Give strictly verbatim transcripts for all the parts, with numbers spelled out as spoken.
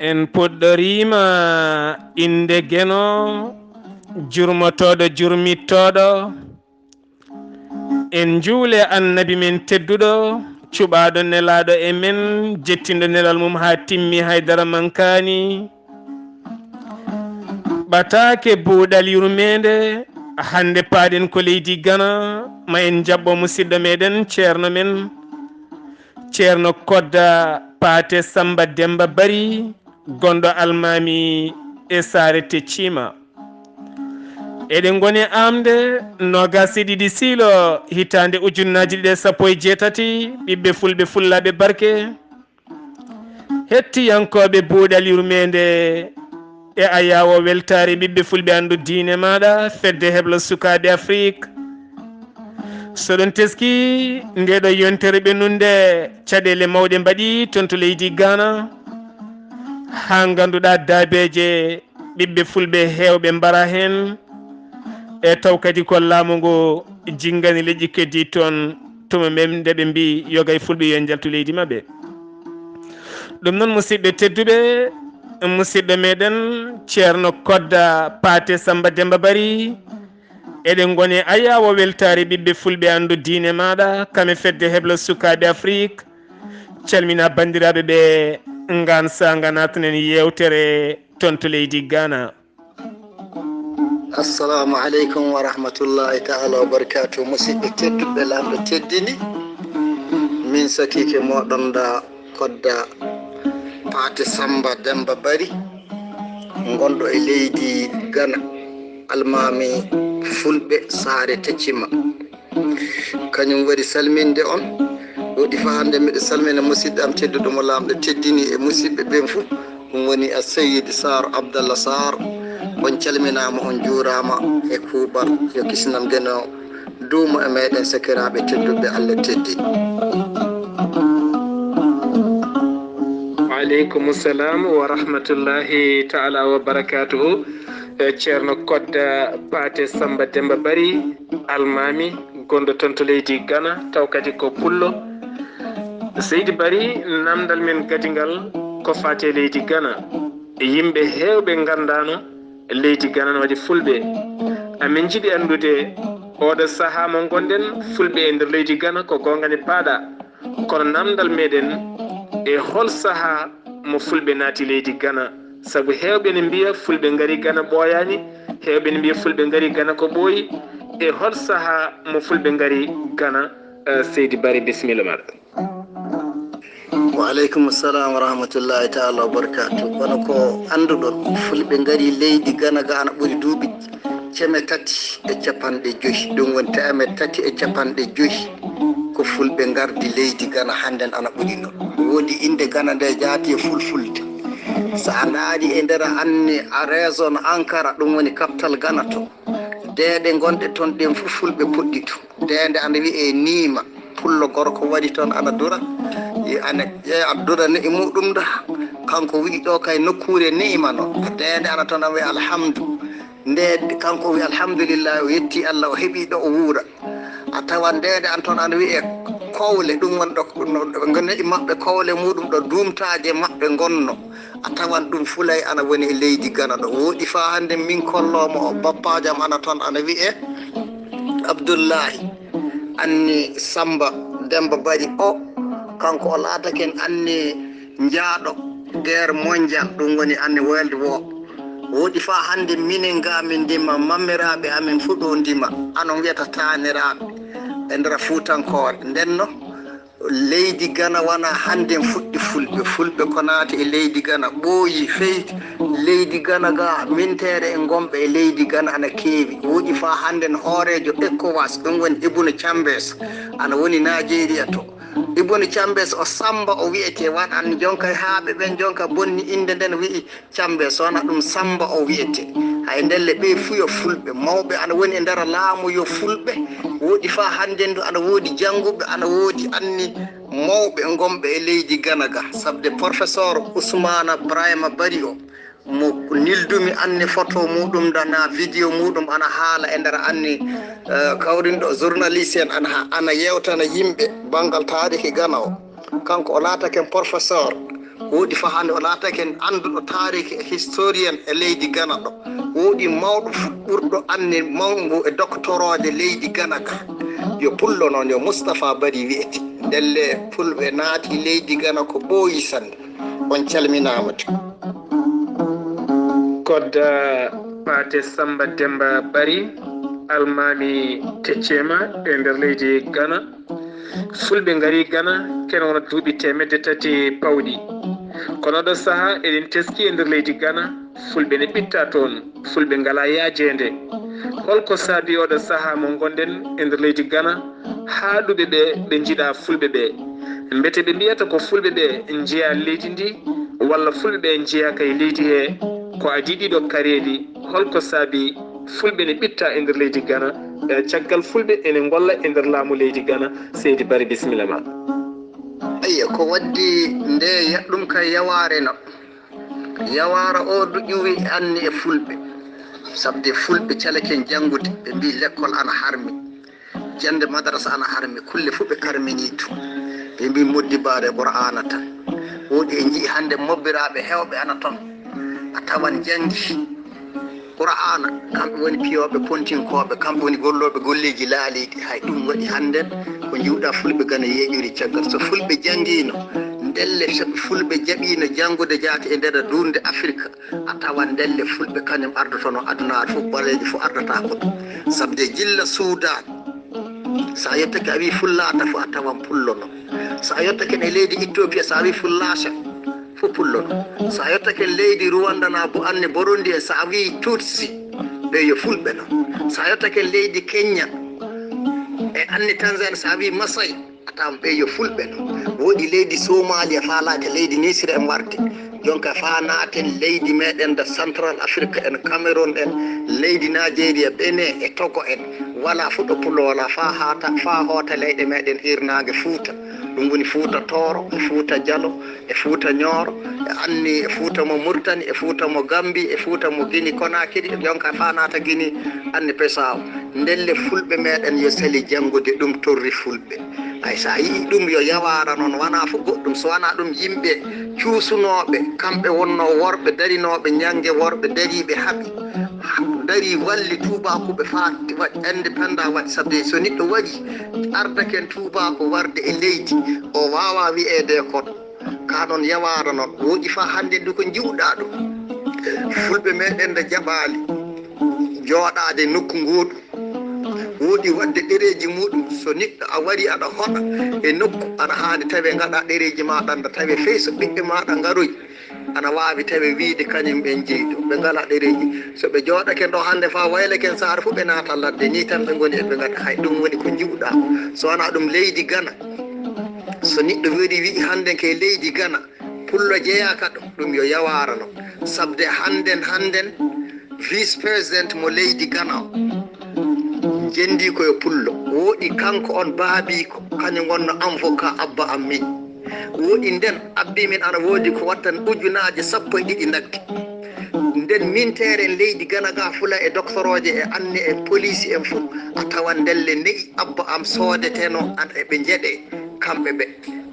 En puɗɗoriima innde Geno, jurmotooɗo jurmittooɗo. En njuule Annabi men tedduɗo, cuɓaaɗo nelaaɗo e men, jettinɗo nelal mum haa timmi, hay dara mankaani. Ɓataake buuɗal yurmeende, hannde paaɗen ko leydi Gana, ma en njaɓɓo musidɗo meɗen, ceerno men, ceerno Kodda Paate Samba Demba Bari, gonɗo Almaami e Saare Teccima. Eɗen ngoni aamde noogaas e ɗiɗi siilo hitaande ujunnaaji ɗiɗi e sappo e jeetati, ɓiɓɓe fulɓe fullaaɓe barke, hettiyankooɓe buuɗal yurmeende e ayaawo weltaare ɓiɓɓe fulɓe anndu diine maaɗa, fedde heblo sukaaɓe Afrik. So ɗon teski nde ɗo yontere ɓe nunde caɗeele mawɗe mbaɗi toon to leydi Ghana, haa ngannduɗaa daabeeje ɓiɓɓe fulɓe heewɓe mbara heen, e taw kadi ko laamu ngu jinngani leƴƴi keddi toon tuma men nde ɓe mbi yogay fulɓe yo njaltu leydi maɓɓe. Ɗum noon, musidɓe tedduɓe, musidɗo meɗen Ceerno Kodda Paate Samba Demba Bari, eɗen ngoni ayaawo weltaare ɓiɓɓe fulɓe anndu diine maaɗa, kame fedde heblo sukaaɓe Afrik, calmina banndiraaɓe ɓe, ngaan saanga naatanen yeewtere toon to leydi Ghana. Assalamu aleykum wa rahmatullahi ta'ala wa barakatuh. Musidɓe tedduɓe, Laamɗo teddini. Min sakiike moɗon da Kodda Paate Samba Demba Bari, ngonɗo e leydi Ghana, almaami fulɓe Saare Teccima. Kañum waɗi salminde on. Woɗi faa hannde miɗo salmina musidɗo am tedduɗo mo Laamɗo teddini e musidɓe ɓen fuu. Ɗum woni a Seydi Sarr, Abdallah Sarr. On calminaama, on juuraama e kuuɓal. Yo kisnam Geno duumo e meɗen sakiraaɓe tedduɓe Allah teddini. Wa aleykum salam wa rahmatullahi ta'ala wa barakatuhu. Eh, Ceerno Kodda Paate Samba Demba Bari, almaami, gonɗo toon to leydi Ghana, taw kadi ko pullo. Seydi Bari, namdal men gadingal ko faati e leydi Ghana. Yimɓe heewɓe nganndaano leydi Ghana no waɗi fulɓe. Amin njiɗi anndude oɗo sahaa mo ngonɗen, fulɓe e nder leydi Ghana ko goonga ne paaɗa. Kono namdal meɗen, e hol sahaa mo fulɓe naati leydi Ghana? Sabu heewɓe ne mbiya fulɓe ngari Ghana ɓooyaani, heewɓe ne mbiya fulɓe ngari Ghana ko ɓooyi. E hol sahaa mo fulɓe ngari Ghana? Eh, Seydi Bari, bisimilla maɗa. Wa aleykum salam wa rahmatullahi ta'ala wa barakatuh. Kono ko annduɗon, fulɓe ngari leydi Ghana ga ana ɓuri duuɓi ceme tati e capanɗe joyi. Ɗum woni teemeɗɗe tati e capanɗe joyi ko fulɓe ngardi leydi Ghana, hannden ana ɓuri noon. Woodi innde Ghana nde jaati e fulfulde. So a ndaari e nder anni a région Ankara, ɗum woni capital Ghana to. Deeɗe gonɗe toon ɗen fof fulɓe puɗɗi toon. Deende ana wiyee Niima. Pullo gorko waɗi toon ana dura. E ana ƴeewa dura ne e muɗum da. Kanko wi'i ɗo kay nokkuure ni'ima no. Deende ana toon ana wiyee alhamdu. Nde kanko wi'i alhamdulillahi, o yetti Allah, o heɓi ɗo o wuura. A tawan deende ana toon ana wiyee Kowle, ɗum woni ɗo, ɗo, ɗo, ɗo ne'i maɓɓe Kowle muɗum ɗo duumtaaje maɓɓe ngonno. A tawan ɗum fulay ana woni e leydi Gana ɗo. Wooɗi faa hannde min kolloo mo o, bappaajo am ana toon ana wiyee Abdullahi. Anni Samba Demba Bari o, kanko o laatake en anni njaaɗo guerre mondial, ɗum woni anni World War. Wooɗi faa hannde minen ga min ndima, mammiraaɓe amin fuu ɗo ndima, ano wiyata taaniraaɓe e nder Fuutankoore. Ndenno, leydi Gana wona hannden fuɗɗi fulɓe. Fulɓe ko naati e leydi Gana ɓooyi fey. Leydi Gana ga, minteere e ngonɓe e leydi Gana ana keewi. Wooɗi faa hannden hooreejo ECOWAS, ɗum woni Ibunu Chambers, ana woni Naajeeriya to. Ibunu Chambers o Samba o wiyetee, wan an jonka e haaɓe ɓen jonka bonni innde nden wi'i Cambe, so wonaa ɗum Samba o wiyetee. Hay ndelle ɓee fuu yo fulɓe, mawɓe ana woni e nder laamu yo fulɓe. Wooɗi faa hannden du ana woodi jannguɓe, ana woodi anni mawɓe ngonɓe e leydi Gana ga. Sabde professeur Ousmane Brahima Bari o, mo nildumi anni photo muɗum da na video muɗum ana haala e nder anni, eh, kawrinɗo journaliste en ana, ana yewtana yimɓe banngal taariki Gana o. Kanko o laatake professeur. Woodi faa hannde o laatake en annduɗo taariik e historien e leydi Gana ɗo. Woodi mawɗo fuɗɗurɗo anne mawngu e doktorooje leydi Gana ga. Yo pullo noon, yo Mustapha Bari wiyete. Ndelle fulɓe naati leydi Gana ko ɓooyi sanne. On calminaama tigi. Kodda Paate Samba Demba Bari, almaami Teccema e nder leydi Gana. Fulɓe ngari Gana, kene wona duuɓi teemedde tati pawɗi. Kono oɗo sahaa eɗen teski e nder leydi Gana, fulɓe ne ɓitta toon, fulɓe ngala yaajeende. Holko saabi oɗo sahaa mo ngonɗen e nder leydi Gana? Haaɗuɓe ɓe, ɓe njiɗa fulɓe ɓe. Mbete ɓe mbiyata ko fulɓe ɓe njeya leydi ndi, walla fulɓe ɓe njeyaaka e leydi he? Ko adii ɗiɗo kareeli, holko saabi fulɓe ne ɓitta e nder leydi Gana, eh, caggal fulɓe ene ngolla e nder laamu leydi Gana? Seydi Bari, bisimilla ma. Eyyo, ko waddi nde ya-, ɗum kay yawaare no. Yawaara o du ƴuwi anni e fulɓe. Sabde fulɓe calake janngude, ɓe mbi lekkol ana harmi. Jannde madarasa ana harmi, kulle fof ɓe karmini tu. Ɓe mbi moddibaare Qur'aana tan. Woodi e njii hannde mobbiraaɓe heewɓe ana toon. A tawan janngi Qur'aana, kamɓe woni piyooɓe pontinkooɓe, kamɓe woni gollooɓe golleeji laaliiɗi. Hay ɗum waɗi hannden ko njiwɗa fulɓe Gana yeeƴori caggal. So fulɓe janngiino, ndelle so fulɓe jaɓiino janngude jaati e nder duunde Afirka, a tawan ndelle fulɓe kañum ardotono adunaaru fof, ɓaleejo fof ardata ko ɗum. Sabde gilla Suudaan, so a yettake a wii fullaata fof a tawan pullo noon. So a yettake e leydi Ethiopia, so a wii fullaata fof pullo noon. So a yettake leydi Rwanda na bo anne Burundi en, so a wii Tutsi, ɓe yo fulɓe noon. So a yettake leydi Kenya e anne Tanzania, so a wii Masai, a tawan ɓe yo fulɓe noon. Woodi leydi Somalia, faa laata leydi Misira en warde. Jonka faa naaten leydi meɗen da Central Africa en, Cameroon en, leydi Nigeria, Benin e Togo en. Wala fof ɗo pullo wala faa haata, faa hoota leyɗe meɗen hirnaange Fuuta. Ɗum woni Fuuta Tooro, e Fuuta Jalo, e Fuuta Ñooro, e anni e Fuuta mo Murtani, e Fuuta mo Gambi, e Fuuta mo Gini Konakiri, jonka faa naata Gini anni Pesaawo. Ndelle fulɓe meɗen yo sali janngude, ɗum torri fulɓe. Ay, so a yii ɗum yo yawaara noon, wanaa fof goɗɗum, so wanaa ɗum yimɓe cuusunooɓe, kamɓe wonnoo worɓe darinooɓe ñannge, worɓe dariiɓe haɓi, darii walli tuubaakuuɓe faa waɗi indépendant waɗi, sabu so neɗɗo waɗi ardake en tuubaaku warde e leydi, o waawaa wiyeede ko ka noon yawaara noon, woodi faa hannde ndu ko njiwɗaa ɗum. Fulɓe meɗen nde jaɓaali jooɗaade nokku ngooɗu. Woodi waɗde ɗereeji muɗum. So neɗɗo a wari aɗa hoɗa e nokku, aɗa haani tawe ngaɗa ɗereeji maaɗa, nda tawe fey so ɓiɓɓe maaɗa ngaroy, ana waawi tawe wiide kañum ɓen jeyi ɗum. Ɓe ngala ɗereeji. So ɓe jooɗake ɗo hannde faa waylake en saare fof, ɓe naata ladde. Nii tan ɓe ngoni eɓe ngaɗa. Hay ɗum woni ko njiwɗaa. So wanaa ɗum leydi Gana. So neɗɗo wari wi'i hannde ke leydi Gana, pullo jeyaaka ɗum, ɗum yo yawaara noon. Sabde hannden, hannden, vice president mo leydi Gana o, jendi ko yo pullo. Woɗi kanko on baabiiko, kañum wonno avocat abba am min. Woɗi nden abbi min ana woodi ko wattan ujunaaje sappo e ɗiɗi nagge. Nden minteere en leydi Gana ga fula e doktorooje e anne en poliisi en fof, a tawan ndelle ne'i abba am soodeteno an eɓe njeɗe kamɓe ɓe.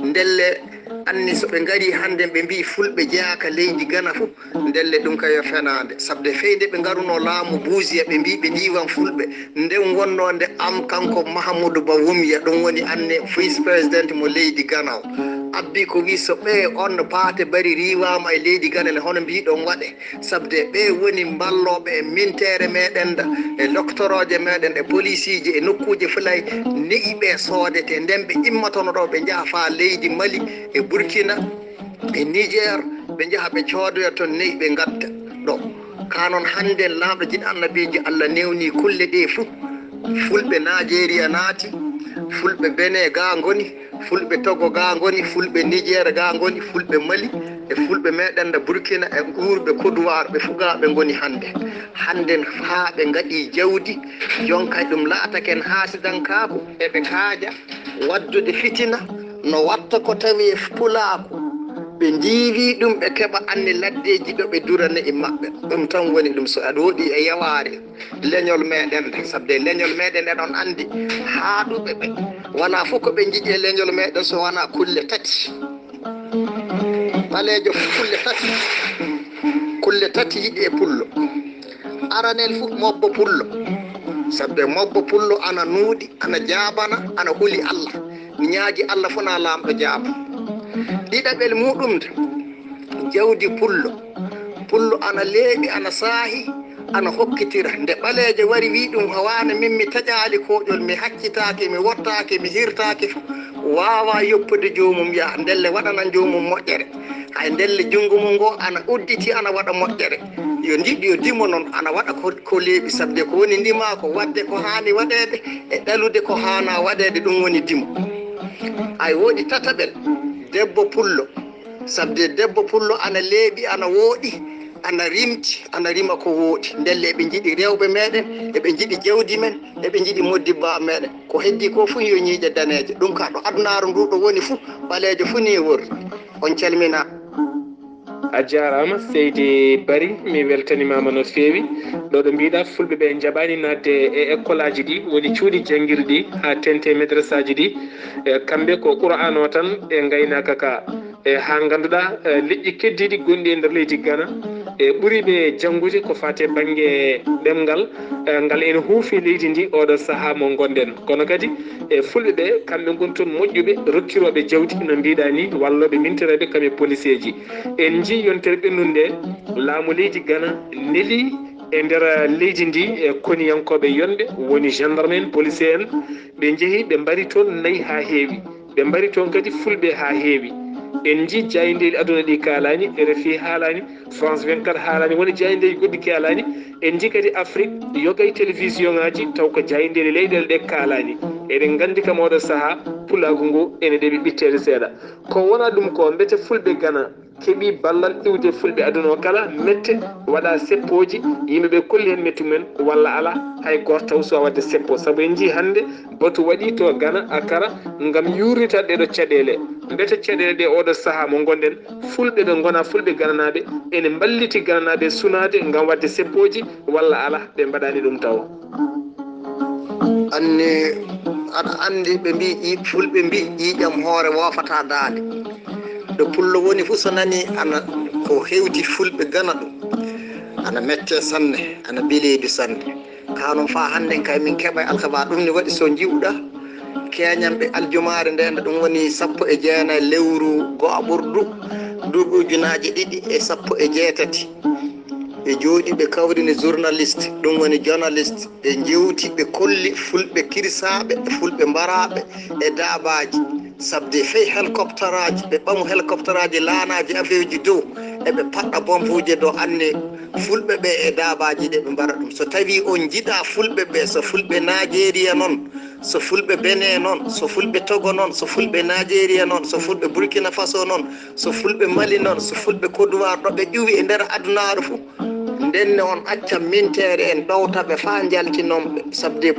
Ndelle anni so ɓe ngari hannden ɓe mbii fulɓe jeyaaka leydi Gana fof, ndelle ɗum ka yo fenaande. Sabde fey nde ɓe ngarunoo laamu Buuziya ɓe mbii ɓe diiwan fulɓe, nden wonnoo nde am kanko Mahamudu Ba Wumya, ɗum woni anne vice president mo leydi Gana o. Abbi ko wii so ɓe on no Paate Bari riiwaama e leydi Gana ne, hono mbiiɗon waɗe? Sabde ɓe woni mballooɓe e minteere meɗen nda, e loktorooje meɗen, e polisiiji, e nokkuuje fulay ne'i ɓe soodete. Nden ɓe immatono ɗo, ɓe njaha faa leydi Mali, e Burkina, e Niger, ɓe njaha ɓe coodoya ton ne'i ɓe ngadda ɗo. Ka non hannden laamɗo jiɗ annabiijo Allah newni kulle ɗe fuu. Fulɓe Naajeeriya naati, fulɓe Bene ga ngoni, fulɓe Togo ga ngoni, fulɓe Niger ga ngoni, fulɓe Mali, e fulɓe meɗen nda Burkina, e wuurɓe Koduwaar, ɓe fuu ga ɓe ngoni hannde. Hannden haa ɓe ngaɗi jawdi, jonkay ɗum laataken haasidankaaku, eɓe kaaja waddude fitina, no watta ko tawi pulaaku. Ɓe ndiiwi ɗum, ɓe keɓa anne laddeeji ɗo ɓe durane e maɓɓe. Ɗum tan woni ɗum, so aɗa woɗi e yawaare leñol meɗen, sabde leñol meɗen, eɗon anndi haaɗuɓe ɓe, wonaa fof ko ɓe njiɗi e leñol meɗen, so wonaa kulle tati. Ɓaleejo kulle tati, kulle tati yiɗi e pullo. Aranel fu mobbo pullo. Sabde mobbo pullo ana nuuɗi, ana jaabana, ana huli Allah. Mi ñaagi Allah fu na laamɗo jaaba. Ɗiɗaɓel muɗum de, jawdi pullo. Pullo ana leeɓi, ana saahi, ana hokkitira. Nde ɓaleejo wari wi ɗum, hawaana min mi taƴaali koƴol, mi haccitaake, mi wottaake, mi hirtaake fu, waawa yoppude joomum yaha, ndelle waɗanan joomum moƴƴere. Hay ndelle junngo mum ngo ana udditi, ana waɗa moƴƴere. Yo ndiɗ, yo dimo noon, ana waɗa ko, ko leeɓi, sabde ko woni ndima ko waɗde ko haani waɗeede e ɗalude ko haana waɗeede, ɗum woni dimo. Ay woɗi tataɓel, debbo pullo. Sabde debbo pullo ana leeɓi, ana wooɗi, ana rimti, ana rima ko wooɗi. Ndelle eɓe njiɗi rewɓe meɗen, eɓe njiɗi jawdi men, eɓe njiɗi modibba meɗen. Ko heddi ko fu yo ñiiƴe daneeje. Ɗum ka ɗo adunaaru ndu ɗo woni fu, ɓaleejo fu ni wori. On calmina. A jaaraama seydi Bari, mi weltanimaama no feewi. Ɗo ɗo mbiɗa fulɓe ɓe njaɓaani naatde e ekkolaaji ɗi, woni cuuɗi janngirɗi haa tente e madrasaaji ɗi. E kamɓe ko Qur'aan o tan e ngaynaaka ka. E haa ngannduɗaa, e leƴƴi keddiiɗi gonɗi e nder leydi Gana, e ɓuri ɓe janngude ko faati e bannge ɗemngal, e ngal ene huufi leydi ndi oɗo sahaa mo ngonɗen. Kono kadi e fulɓe ɓe, kamɓe ngoni toon moƴƴuɓe, rokkirooɓe jawdi, no mbiɗa ni, wallooɓe mintereeɓe, kamɓe poliseeji. En njii yontere ɓennunde, laamu leydi Gana neli e nder leydi ndi e koniyankooɓe yonɓe, woni gendarme en, policier en, ɓe njehi ɓe mbari toon nayi haa heewi. Ɓe mbari toon kadi fulɓe haa heewi. En njii jaayndeeji aduna ɗi kaalaani, R F I haalaani, France vingt-quatre haalaani, woni jaayndeeji goɗɗi kaalaani. En njii kadi Afrik yoga e télévision ŋaaji taw ko jaayndeeji leyɗeele ɗe kaalaani. Eɗen nganndi kam oɗo sahaa pulaagu ngu ene ɗeɓi ɓitteede seeɗa. Ko wona ɗum ko mbete fulɓe Gana keɓi ballal iwde fulɓe aduna o kala, mette waɗa seppooji, yimɓe ɓe kolli heen mettu men walla ala, hay gooto taw suwa waɗde seppo. Sabu en njii hannde batu waɗi to Gana, Akara, ngam yuurnitade ɗeɗo caɗeele. Mbete caɗeele ɗe oɗo sahaa mo ngonɗen, fulɓe ɓe ngona fulɓe gananaaɓe, ene mballiti gananaaɓe sunaade ngam waɗde seppooji walla ala, ɓe mbaɗaani ɗum taw. Anni, aɗa anndi ɓe mbi, ƴi-, fulɓe mbi, ƴiiƴam hoore woofata daande. Ɗo pullo woni fu so nani ana ko hewti fulɓe gana ɗum. Ana mette sanne, ana beleedu sanne. Ka noon faa hannden kay min keɓa e alkaba ɗum ne waɗi so njiwɗa keeñam ɓe aljumaare ndeen, ɗum woni sappo e jeenayi lewru go'aɓurdu, duuɓi ujunaaji ɗiɗi e sappo e jeetati. Ɓe jooɗi, ɓe kawrini journaliste, ɗum woni journaliste, ɓe njewti, ɓe kolli fulɓe kirsaaɓe e fulɓe mbaraaɓe e daabaaji. Sabde fey helikoptaraaji, ɓe ɓamu helikoptaraaji laanaaji afeewji dow, eɓe paɗɗa bompuuje dow anne fulɓe ɓe e daabaaji ɗe ɓe mbara ɗum. So tawii on njiɗaa fulɓe ɓe, so fulɓe Naajeeriya noon, so fulɓe Bene noon, so fulɓe Togo noon, so fulɓe Naajeeriya noon, so fulɓe Burkina Faso noon, so fulɓe Mali noon, so fulɓe Côte d'Ivoire ɗo ɓe ƴuwi e nder adunaaru fof, ndenne on acca minteere en ɗowta ɓe faa njaltinon ɓe. Sabde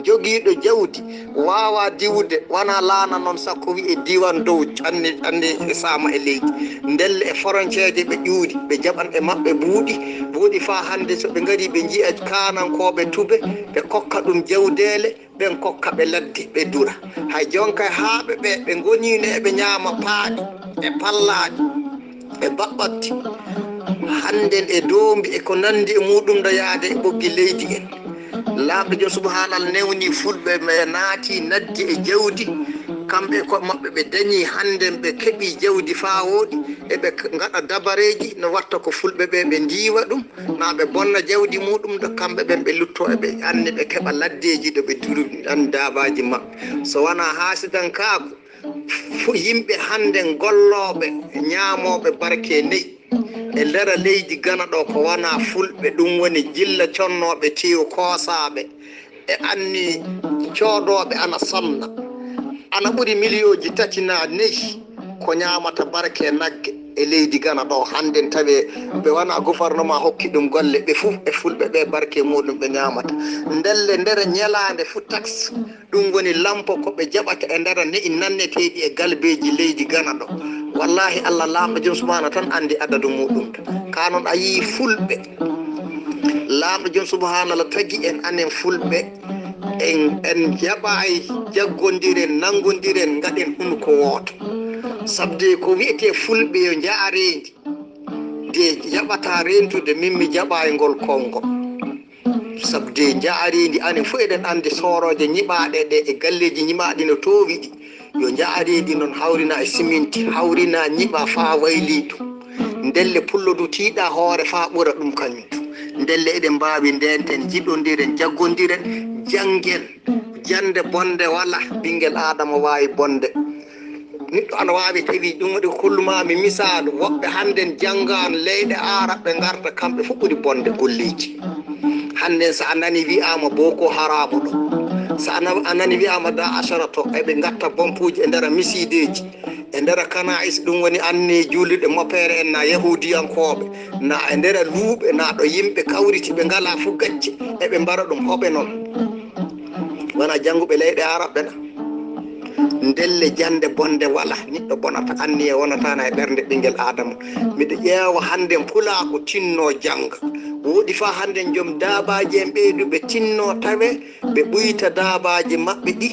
jogiiɗo jawdi waawa diwude, wona laana noon, sakko wi'e diwan dow, anni, anni e saama e leydi. Ndelle e foronceeje ɓe ƴuuri, ɓe jaɓan e maɓɓe buuɗi, buuɗi faa hannde so ɓe ngarii ɓe nji'a kaanankooɓe tube, ɓe kokka ɗum jawdeele, ɓen kokka ɓe ladde, ɓe dura. Hay jonkay haaɓe ɓe, ɓe ngoniino eɓe ñaama paaɗi e pallaaɗi e baɓɓatti, hannden e doombi e ko nanndi e muuɗum, ɗo yaade e ɓoggi leydi en. Laamɗo jom subhaanal newni fulɓe ɓe naati naddi e jawdi, kamɓe ko maɓɓe ɓe dañi, hannden ɓe keɓi jawdi faa wooɗi, eɓe ngaɗa dabareeji no watta ko fulɓe ɓe ɓe ndiiwa ɗum, maa ɓe bonna jawdi muuɗum, ɗo kamɓe ɓen ɓe lutto eɓe anni ɓe keɓa laddeeji ɗo ɓe duru an daabaaji maɓɓe. So wanaa haasidankaaku, fu-, yimɓe hannden gollooɓe, ñaamooɓe barke neyi e ndera leydi Gana ɗo, ko wanaa fulɓe, ɗum woni jilla connooɓe teewu koosaaɓe e anni coodooɓe ana sonna, ana ɓuri miliyooji tati naa neyi ko ñaamata barke nagge e leydi Gana ɗo. Hannden tawee ɓe wanaa gouvernement hokki ɗum golle, ɓe fof e fulɓe ɓe barke muuɗum ɓe ñaamata. Ndelle ndera ñalaande fof taxe, ɗum woni lampo ko ɓe jaɓata e ndera ne'i nanneteeɗi e galbeeji leydi Gana ɗo. Wallaahi Allah laamɗo jom subhaana tan anndi adadu muuɗum. Ka noon a yii fulɓe, laamɗo jom subhaana la tagi en anen fulɓe, en, en jaɓaay, jaggondiren, nanngondiren, ngaɗen hunuko wooto. Sabde ko wiyetee fulɓe yo njaha reendi, de jaɓataa reentude, min mi jaɓa e ngol konngol. Sabde njaha reendi, anen fof eɗen anndi soorooje ñiɓaaɗe ɗe e galleeji ñiɓaaɗi no toowi ɗi. Yo njaha reendi noon, hawrina e siminti, hawrina, ñiɓa faa waylii ɗum. Ndelle pullo du tiiɗa hoore faa ɓura ɗum kañum du. Ndelle eɗen mbaawi ndeenten, njiɗondiren, jaggondiren, janngen. Jannde bonnde walaa, ɓinngel Aadama waawi bonde. Neɗɗo ana waawi tawi ɗum waɗi ko kollumaami misaalu, woɓɓe hannden janngaano leyɗe Aarab ɓe ngarta kamɓe fof ɓuri bonde golleeji. Hannden so a nani wiyaama Boko Haramu ɗo, so a na-, a nani wiyaama Da Ashara to, eɓe ngatta bompuuji e nder misiideeji, e nder kana'is, ɗum woni anni juulirɗe moppeere en na yahuudiyankooɓe, na e nder luuɓe, na ɗo yimɓe kawriti ɓe ngalaa fof gacce, eɓe mbara ɗum hoɓe noon. Wona jannguɓe leyɗe Aarab ɓe na? Ndelle jannde bonnde walaa, neɗɗo bonata, anniya wonataana e ɓernde ɓinngel Aadama. Miɗo ƴeewa hannden pulaaku tinnoo jannga. Wooɗi faa hannden joom daabaaji en ɓeyduɓe tinnoo tawe, ɓe ɓuyta daabaaji maɓɓe ɗi,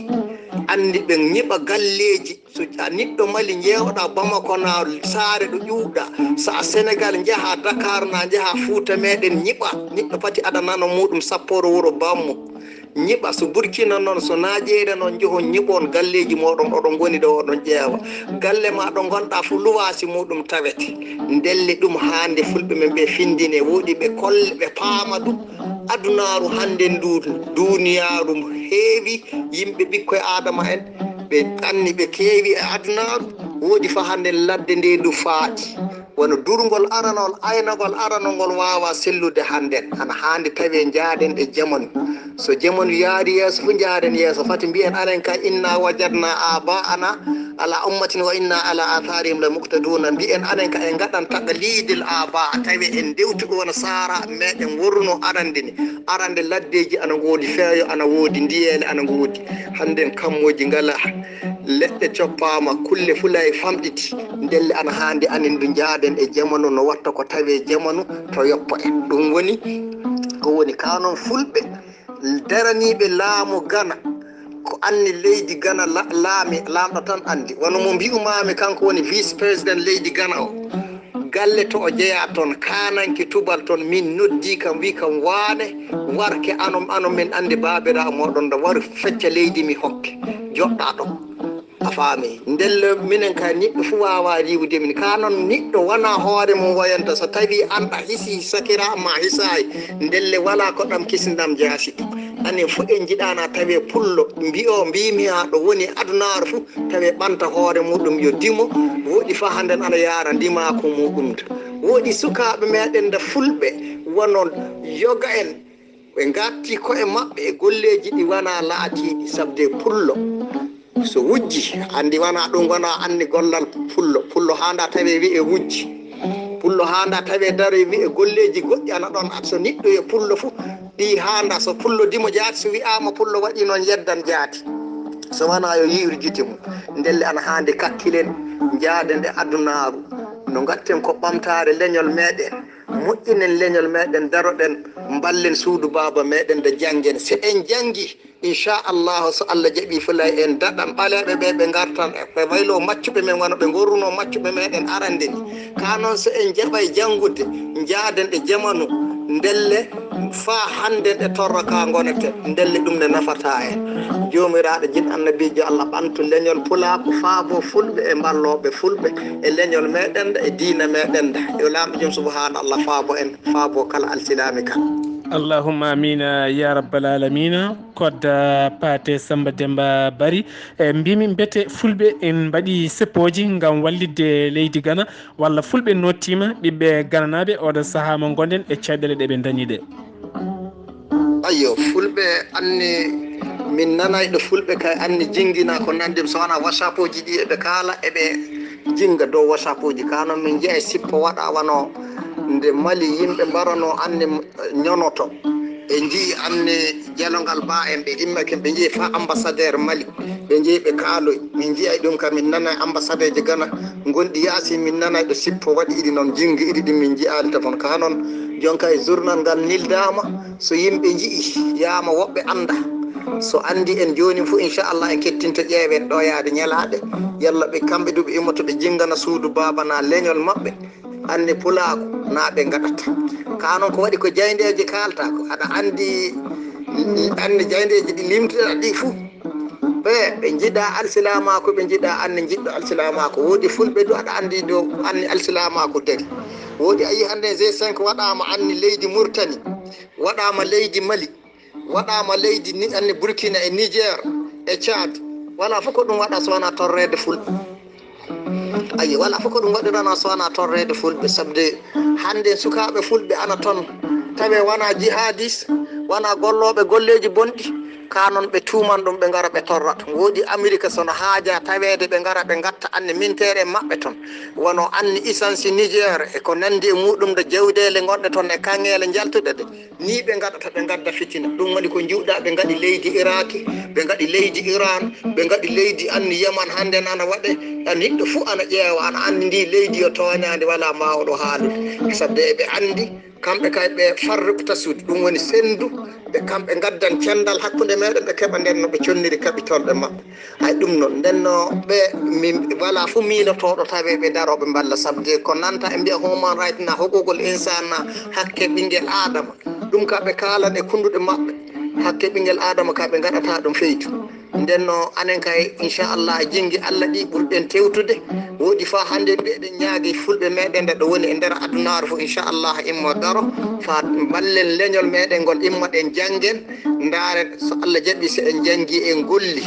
anndi ɓe ñiɓa galleeji. So a neɗɗo Mali njeewɗa Bamako na saare ɗo ƴuwɗa, so a Senegal njaha Dakar na njaha Fuuta meɗen ñiɓa, neɗɗo pati aɗa nano muuɗum sapporo wuro bammo. Ñiɓa, so Burkina noon, so Naajeeriya noon, njohon ñiɓon galleeji mooɗon, oɗon ngoni ɗo, oɗon ƴeewa. Galle ma ɗo ngonɗa fof luwaasi muuɗum tawete. Ndelle ɗum haande fulɓe men ɓe findine, wooɗi ɓe kolle, ɓe paama ɗum. Adunaaru hannden ndu, duuniyaaru heewi yimɓe ɓikkoy Aadama en, ɓe anni ɓe keewi e adunaaru. Wooɗi faa hannden ladde nde ndu faaɗi. Wano durngol aranol, aynagol aranol ngol waawaa sellude hannden. Ana haandi tawee njaaden e jamanu. So jamanu yaari yeeso fu njaaden yeeso, fati mbiyen anen kay inna wajadna aba'ana ala ummatin wa inna ala atharihim la muqtaduna. Mbiyen anen kay en ngaɗan taqlidil aba, tawi en dewtuɗo wona saara meɗen worruno arande ni. Arande laddeji ana ngoodi, feeyo ana woodi, ndiyeele ana ngoodi. Hannden kammoji ngala, leɗɗe coppaama, kulle fulay famɗiti. Ndelle ana haandi anen du njaaden e jamanu no watta ko tawe jamanu to yoppo en. Ɗum woni, ko woni ka noon fulɓe daraniiɓe laamu Gana, ko anni leydi Gana la-, laami, laamɗo tan anndi. Wano mo mbi'umaami, kanko woni vice président leydi Gana o. Galle to o jeyaa toon, kaananke tubal toon, min noddi kam, wi kam, "Waane, warke anom, anom, min anndi baabiraawo mooɗon, nda waru fecca leydi mi hokke, joɗɗa ɗo." A faami? Ndelle minen kay, neɗɗo fuu waawaa riiwude min. Kaa noon, neɗɗo wonaa hoore mum woyanta. So tawii an a hisii sakiraaɓe ma, a hisaay, ndelle walaa ko ɗam kisindam jaasi. Anen fof en njiɗaana tawee pullo, mbi'o, mbiimi haa ɗo woni adunaaru fof, tawee ɓanta hoore muɗum yo dimo, woɗi faa hannden ana yaara ndimaaku muɗum. Woɗi sukaaɓe meɗen nda fulɓe, wono yoga en, ɓe ngatti ko'e maɓɓe e golleeji ɗi wanaa laatiiɗi, sabde pullo. So wujji, anndi wanaa ɗum, wanaa anndi gollal pullo. Pullo haandaa tawee wi'e wujji. Pullo haandaa tawee daree wi'e golleeji goɗɗi ana ɗoon. So niɗɗo yo pullo fu, ɗi haandaa. So pullo dimo jaati, so wi'aama pullo waɗi noon, yeddan jaati. So wanaa yo yi'ir gite mum. Ndelle ana haandi kakkilen, njaaden e adunaaru. No ngatten ko ɓamtaare leñol meɗen. Moƴƴinen leñol meɗen, daroɗen, mballen suudu baaba meɗen nde janngen. So en janngi, inchallahu, so Allah jaɓi, fulay en daɗan ɓaleeɓe ɓe, ɓe ngartan e ɓe waylo maccuɓe men, wano ɓe ngorruno maccuɓe meɗen arande ni. Ka noon, so en jaɓay janngude, njaaden e jamanu, ndelle faa hannden e torra ka ngoneten, ndelle ɗum ne nafata en. Joomiraaɗo jin annabiijo Allah ɓantu leñol pulaaku, faabo fulɓe e mballooɓe fulɓe e leñol meɗen nda e diina meɗen nda. Yo Laamɗo jom subhaana Allah faabo en, faabo kala alsilaami kan. Allahumma amiina ya rabbal alamina. Kodda Paate Samba Demba Bari, e mbimi mbete fulɓe en mbaɗi seppooji ngam wallitde leydi Gana, walla fulɓe nottiima ɓiɓɓe gananaaɓe oɗo sahaa mo ngonɗen e caɗeele ɗe ɓe ndañi ɗe? Ayyo, fulɓe anni, min nanay ɗo fulɓe kay anni jingina ko nandi so wona WhatsApp uji ɗi eɓe kaala, eɓe jinga dow WhatsApp uji. Ka noon min nji'ay sippo waɗa wano nde Mali yimɓe mbarano anni ñonoto. Ɓe nji'i anni jalongal ba en, ɓe immake, ɓe nji'i fa ambassadeur Mali, ɓe nji'i ɓe kaaloy. Min nji'ay ɗum ka min nanay ambassadeur ji Gana gonɗi yaasi, min nanay ɗo sippo waɗi iɗi noon, jingi iɗi ɗin min nji'aali tafon. Ka noon jonka e journal ngal nildaama, so yimɓe nji'i yaama woɓɓe annda. So anndi en jooni fof, inchallah, en kettinto ƴeewen ɗo yaade ñalaaɗe. Yalla ɓe kamɓe du ɓe immoto ɓe jinngana suudu baaba na leñol maɓɓe. Anni pulaaku na ɓe ngaɗata. Ka noon ko waɗi ko jayndeeje kaalta ko. Aɗa anndi, anndi jayndeeje ɗi limtuɗa ɗi fof. Ɓe, ɓe njiɗa alsilaamaaku, ɓe njiɗa anni njiɗɗo alsilaamaaku. Woodi fulɓe du aɗa anndi do anni alsilaamaaku dari. Woodi a yi hannde G cinq waɗaama anni leydi Murtani, waɗaama leydi Mali, waɗaama leydi ni anni Burkina e Niger e Tchad. Wala fof ko ɗum waɗa so wona torreede fulɓe. Ayi, wala fof ko ɗum waɗirana so wona torreede fulɓe. Sabde hannde sukaaɓe fulɓe ana toon, tawe wona jihadis, wona gollooɓe golleeji bonɗi. Ka noon ɓe tuuman ɗum, ɓe ngara ɓe torra ɗum. Woodi Amerika sono haaja taweede, ɓe ngara ɓe ngatta anni minteere maɓɓe toon. Wano anni isansi Niger e ko nanndi e muɗum, nde jawdeele ngonɗe toon e kaŋŋeele njaltuɗe ɗe. Ni ɓe ngaɗata, ɓe ngadda fitina. Ɗum woni ko njiwɗa, ɓe ngaɗi leydi Iraki, ɓe ngaɗi leydi Iran, ɓe ngaɗi leydi anni Yaman hannde nana waɗe. A niɗɗo fuu ana ƴeewa, ana anndi ndi leydi yo tooñaande, wala maawɗo haalude. Sabde eɓe anndi, kamɓe kay ɓe farriqu tasud, ɗum woni senndu, ɓe kamɓe ngaddan cendal hakkunde meɗen, ɓe keɓa nden no ɓe conniri kaɓitolɗe maɓɓe. Ay ɗum noon, nden no ɓe, min, wala fof miilotooɗo tawe ɓe darooɓe mballa, sabde ko nanta e mbiya human right na, huququl insan na, hakke ɓinngel Aadama. Ɗum ka ɓe kaalan e kunnduɗe maɓɓe. Hakke ɓinngel Aadama ka ɓe ngaɗata ɗum feytu. Nden no anen kay, inchallah, jinngi Allah ɗi ɓurɗen tewtude. Woodi fa hannde mbiyeɗen ñaagi fulɓe meɗen nde ɗo woni e nder adunaaru fof, inchallah, immo daro. Fa mballen leñol meɗen ngol, immoɗen janngen. Ndaaren so Allah jaɓi, so en janngi, en golli,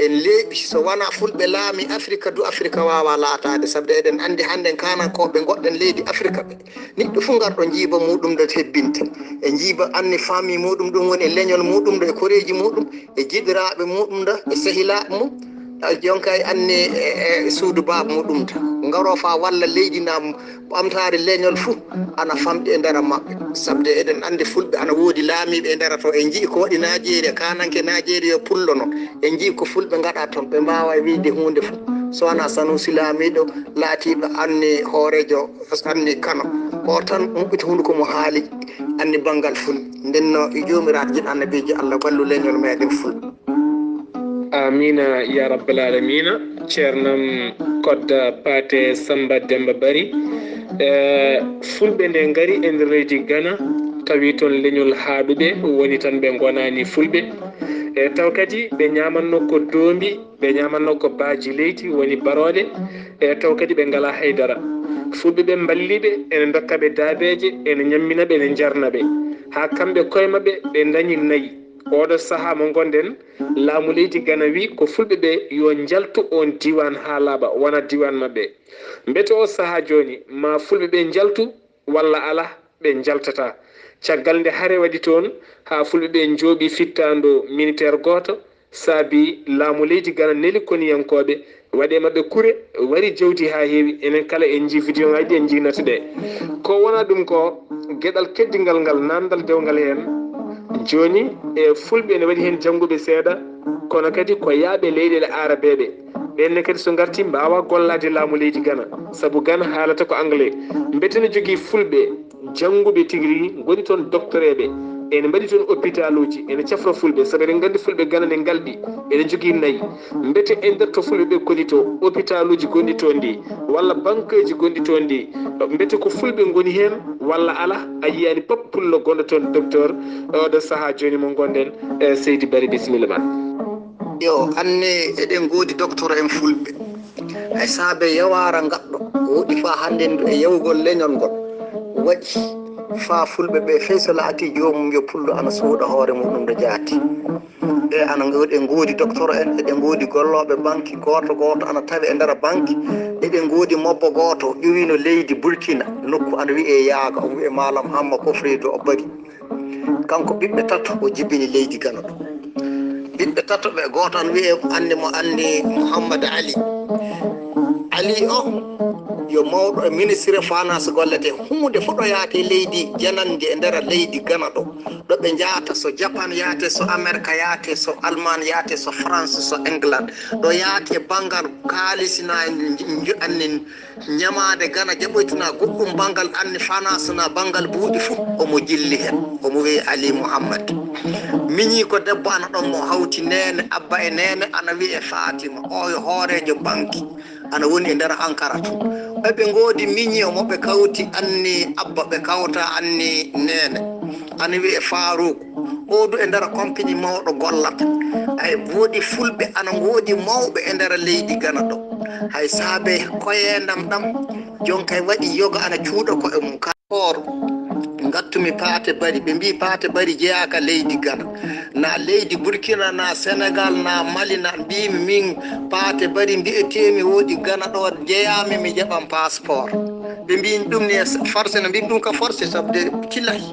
en leeɓi. So wona fulɓe laami Afrika du, Afrika waawa laataade. Sabde eɗen anndi hannden kaanankooɓe ngoɗɗen leydi Afrika ɓe. Niɗɗo fof ngarɗo njiiba muɗum ɗo hebbinte. E njiiba anni famille muɗum, ɗum woni e leñol muɗum ɗo, e koreeji muɗum, e jiɗiraaɓe muɗum ɗo, e sehilaaɓe mum. A jonka e anni e, e suudu baaba muɗum ta. Ngaro fa walla leydi na ɓamtaare leñol fof ana famɗi e nder maɓɓe. Sabde eɗen anndi fulɓe ana woodi laamiiɓe e nder to. En njii ko waɗi Najeriya, kananke Najeriya pullo noon. En njii ko fulɓe ngaɗa toon. Ɓe mbaawa wiide huunde fof. So wona Sanusi laamiiɗo laatiiɗo anni hooreejo anni Kano. O tan umɓita hunduko mo haali anni banngal fulɓe. Nden no e joomiraaɗo jiɗ annabiijo Allah wallu leñol meɗen fulɓe. Amina ya rabbal alamina. Ceernam Kodda Paate Samba Demba Bari. E, fulɓe nde ngari e nder leydi Ghana, tawi toon leñol haaɗuɓe woni tan ɓe ngonaani fulɓe. E, taw kadi ɓe ñaamanno ko doombi, ɓe ñaamanno ko baaji leydi woni barooɗe. E, taw kadi ɓe ngalaa haydara. Fulɓe ɓe mballiɓe, ene ndokka ɓe daabeeje, ene ñammina ɓe, ene njarna ɓe. Haa kamɓe koye maɓɓe ɓe ndañi nayi. Oɗo sahaa mo ngonɗen, laamu leydi Ghana wi ko fulɓe ɓe yo njaltu oon diiwaan haa laaɓa, wona diiwaan maɓɓe. Mbete o sahaa jooni, ma fulɓe ɓe njaltu walla alaa, ɓe njaltataa. Caggal nde hare waɗi toon, haa fulɓe ɓe njooɓi fittaandu militeer gooto, saabi laamu leydi Ghana neli koniyankooɓe, waɗi e maɓɓe kure, wari jawdi haa heewi. Enen kala en njii video ngaji ɗi, en njii natu ɗe. Ko wona ɗum ko geɗal teddingal ngal, naamndal dewngal heen. Jooni e fulɓe ene waɗi heen jannguɓe seeɗa, kono kadi ko yaaɓe leyɗeele aarabeeɓe. Ɓenne kadi so ngarti mbaawa gollaade laamu leydi Ghana, sabu Ghana haalata ko anglais. Mbete ne jogii fulɓe jannguɓe tigi rigi, ngoni toon doktoreeɓe, ene mbaɗi toon opitaluuji, ene cafra fulɓe, sabu eɗen nganndi fulɓe Ghana ne ngalɗi, ene njogii nayi. Mbete e nder to fulɓe ɓe koni to, opitaluuji gonɗi toon ɗi, walla bankeeji gonɗi toon ɗi, mbete ko fulɓe ngoni heen walla alaa? A yiyaani pop pullo gonɗo toon, docteur, oɗo sahaa jooni mo ngonɗen. E, seydi Bari, bisimilla ma. Yo, anne eɗen ngoodi docteur en fulɓe. Hay saabe yawaara ngaɗɗo, woɗi faa hannde ndu e yawugol leñol ngol, waɗi faa fulɓe ɓe fey so laati joomum yo pullo ana suuɗa hoore muɗum nde jaati. E ana ngoodi, en ngoodi docteur en, eɗen ngoodi gollooɓe banki, gooto gooto ana tawi e nder banki. Eɗen ngoodi mobbo gooto ƴuwino leydi Burkina, nokku ana wiyee Yaaga, o wiyee Maalam Hamma Kofreedu o bari. Kanko ɓiɓɓe tato o jibini leydi Gana ɗo. Ɓiɓɓe tato ɓe, gooto ana wiyee, anni mo, anni Muhammad Ali. Ali o, Yo mawɗo e ministre finance gollete huunde fof ɗo yaate leydi jananndi e nder leydi Gana ɗo. Ɗo ɓe njaata, so Japan yaate, so Amerika yaate, so Alman yaate, so France, so England. Ɗo yaate banngal kaalis na nj-, nj-, annin ñamaande Gana jaɓoytana goɗɗum banngal anni finance na banngal buuɗi fof omo jilli heen. Omo wiyee Ali Mouhammad. Miñi ko debbo ana ɗon mo hawti neene, abba e neene, ana wiyee Fatima. O yo hooreejo banki. Ana woni e nder Ankara to. Eɓe ngoodi miñi o mo ɓe kawti anni abba, ɓe kawta anni neene. Ana wiyee Farouk. O du e nder compagnie mawɗo gollata. Ay woodi fulɓe ana ngoodi mawɓe e nder leydi Gana ɗo. Hay saabe koyeendam ɗam, jonkay waɗi yoga ana cuuɗa koye mum. Ka or, ngattumi Paate Bari. Ɓe mbii Paate Bari jeyaaka leydi Gana. Na leydi Burkina, na Senegal, na Mali, na mbiimi min Paate Bari mbiyeteemi woodi Gana ɗo jeyaami mi jaɓan passeport. Ɓe mbii ɗum ni e forcé, no mbii ɗum ka forcé, sabde cillahi.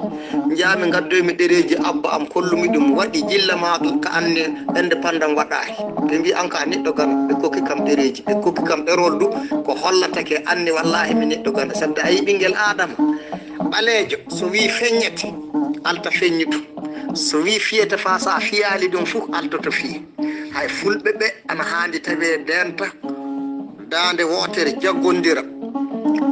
Njaami ngaddoymi ɗereeji abba am, kollumi ɗum, waɗi jilla ma ka anni indépendant waɗaaki. Ɓe mbii an ka a neɗɗo Gana, ɓe kokki kam ɗereeji, ɓe kokki kam ɗerol du, ko hollatake anni wallahi mi neɗɗo Gana. Sabde a yii ɓinngel Aadama, ɓaleejo, so wii feññete, alta feññutu. So wii fiyete faa so a fiyaali ɗum fof, altoto fiye. Hay fulɓe ɓe ana haandi tawee denta, daande wootere jaggondira.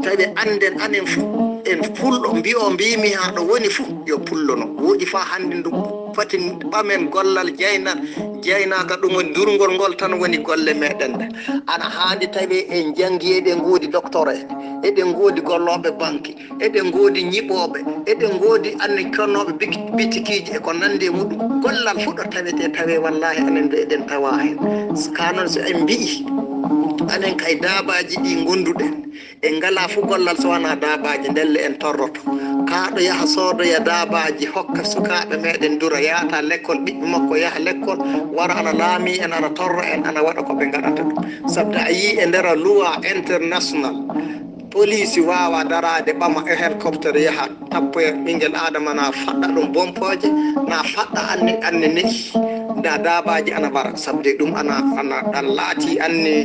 Tawi annden anen fof, en fulɗo mbiyo mbiimi haa ɗo woni fof, yo pullo no. Woodi faa hannde ndu fati ɓamen gollal jayna, jaynaaka ɗum woni durngol ngol tan woni golle meɗen ɗe. Ana haandi tawi en janngi eɗen ngoodi docteur en, eɗen ngoodi gollooɓe banque, eɗen ngoodi ñiɓooɓe, eɗen ngoodi anni connooɓe bik-, bitikiiji e ko nanndi e muɗum. Gollal fof ɗo tawetee tawee wallaahi anen ɗo eɗen tawa heen. Ka noon so en mbiyi, anen kay daabaaji ɗi ngonduɗen, en ngalaa fof gollal so wonaa daabaaji, ndelle en torroto. Kaa ɗo yaha soodoya daabaaji hokka sukaaɓe meɗen dura, yaata lekkol, ɓiɓɓe makko yaha lekkol, wara ana laamii en, ana torra en, ana waɗa ko ɓe ngaɗata ɗum. Sabda a yii e nder luwa international, poliisi waawa daraade ɓama e hélicoptère yaha tappoya ɓinngel Aadama na faɗɗa ɗum bompooje, na faɗɗa anni, anni ne'i, nda daabaaji ana mbara. Sabde ɗum ana, ana, ana laati anni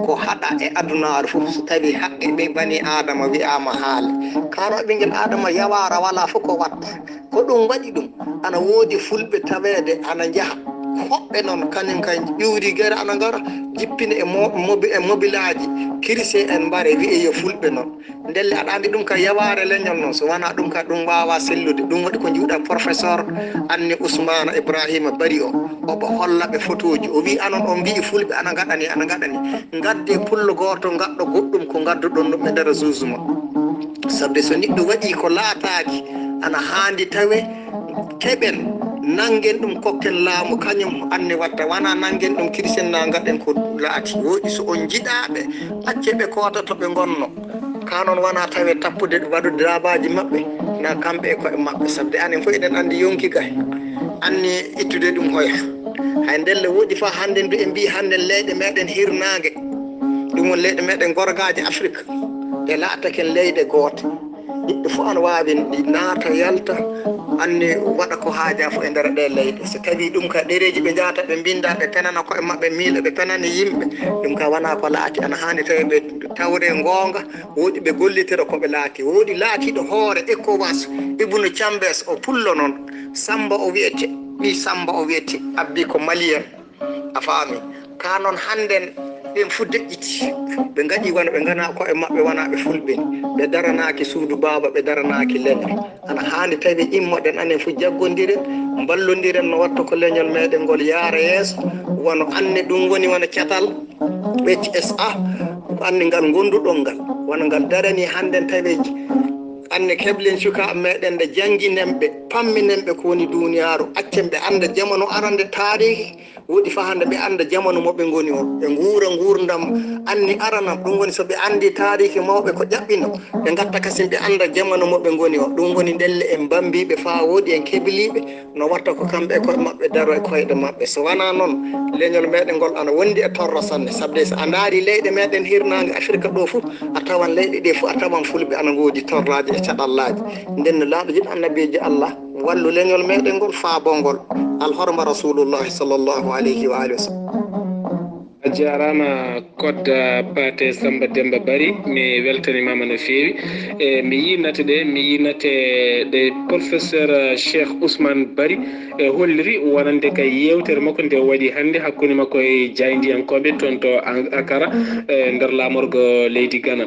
ko haɗa e adunaaru fof. So tawi haqqe ɓe bani Aadama wi'aama haale. Kano ɓinngel Aadama yawaara wala fof ko watta. Ko ɗum waɗi ɗum. Ana woodi fulɓe taweede ana njaha. Hoɓɓe noon kañum kay ƴuuri gere ana ngara, jippina e mo-, mobi-, e mobilaaji, kirise en mbare, wi'e yo fulɓe noon. Ndelle aɗa anndi ɗum ka yawaare leñol noon, so wonaa ɗum ka ɗum waawaa sellude. Ɗum waɗi ko njiwɗa professeur anni Ousmane Ibrahima Bari o, omo holla ɓe fotooji. O wii anon on mbi'i fulɓe ana ngaɗani, ana ngaɗani. Ngadde pullo gooto ngaɗɗo goɗɗum ko ngadduɗon ɗum e nder jugement. Sabde so niɗɗo waɗi ko laataaki, ana haandi tawe, keɓen, nanngen ɗum kokken laamu, kañum anni watta. Wonaa nanngen ɗum kirisen na ngaɗen ko laati. Woodi so on njiɗaaɓe, accee ɓe koota to ɓe ngonno. Ka noon wonaa tawe tappude waɗude daabaaji maɓɓe, na kamɓe e koye maɓɓe. Sabde anen fof eɗen anndi yonki gahi. Anni ittude ɗum oya. Hay ndelle woodi faa hannden du en mbii hannden leyɗe meɗen hirnaange. Ɗum won leyɗe meɗen gorgaaje Afrik. Ɗe laataken leyɗe goote. Ɓiɗɗo fof ana waawi naata, yalta, anni waɗa ko haajaa fof e nder ɗee leyɗe. So tawii ɗum ka ɗereeji ɓe njahata, ɓe mbinnda, ɓe penana koye maɓɓe miila, ɓe penana yimɓe. Ɗum ka wonaa ko laati, ana haani tawi ɓe tawre ngoonga, woodi ɓe gollitira ko ɓe laati. Woodi laatiiɗo hoore ECOWAS, Ibnu Cambes, o pullo noon. Samba o wiyete, ɓii Samba o wiyete, abbi ko Malien. A faami? Ka noon hannden ɓen fof deƴƴiti. Ɓe ngaɗi wano ɓe nganaa koye maɓɓe, wonaa ɓe fulɓe ni. Ɓe daranaaki suudu baaba, ɓe daranaaki leñol. Ana haani tawi immoɗen anen fof jaggondiren, mballondiren no watta ko leñol meɗen ngol yaara yeeso, wano anne ɗum woni wano catal H S A, anne ngal ngonduɗon ngal, wano ngal darani hannden taweji. Anne keblen sukaaɓe meɗen nde jannginen ɓe, pamminen ɓe ko woni duuniyaaru, accen ɓe annda jamanu arande taarihi, woodi faa hannde ɓe annda jamanu mo ɓe ngoni o. Ɓe nguura nguurndam anni aranam. Ɗum woni so ɓe anndi taarihi mawɓe ko ƴaɓɓino, ɓe ngatta kasin ɓe annda jamanu mo ɓe ngoni o. Ɗum woni ndelle en mbambiiɓe faa wooɗi en kebiliiɓe, no watta ko kamɓe e koye maɓɓe daro e koyɗe maɓɓe. So wanaa noon, leñol meɗen ngol ana wondi e torra sanne. Sabde so a ndaari leyɗe meɗen hirnaange Afirka ɗo fof, a tawan leyɗe ɗe fof, a tawan fulɓe ana ngoodi torraaji e caɗallaaji. Nden no laaɗo jiɗ annabiijo Allah, wallu leñol meɗen ngol, faabo ngol. Alhorma Rasulullahi sallallahu alayhi wa alihi wa sallam. Jaaraama Kodda Paate Samba Demba Bari, mi weltanimaama no feewi. E, mi yii nate ɗe, mi yii nate ɗe professeur, eh, Cheikh Ousmane Bari, e, holliri wonande ka yeewtere makko nde o waɗi hannde hakkunde makko e jaayndiyankooɓe toon to An-, Akara, e, nder laamorgo leydi Ghana.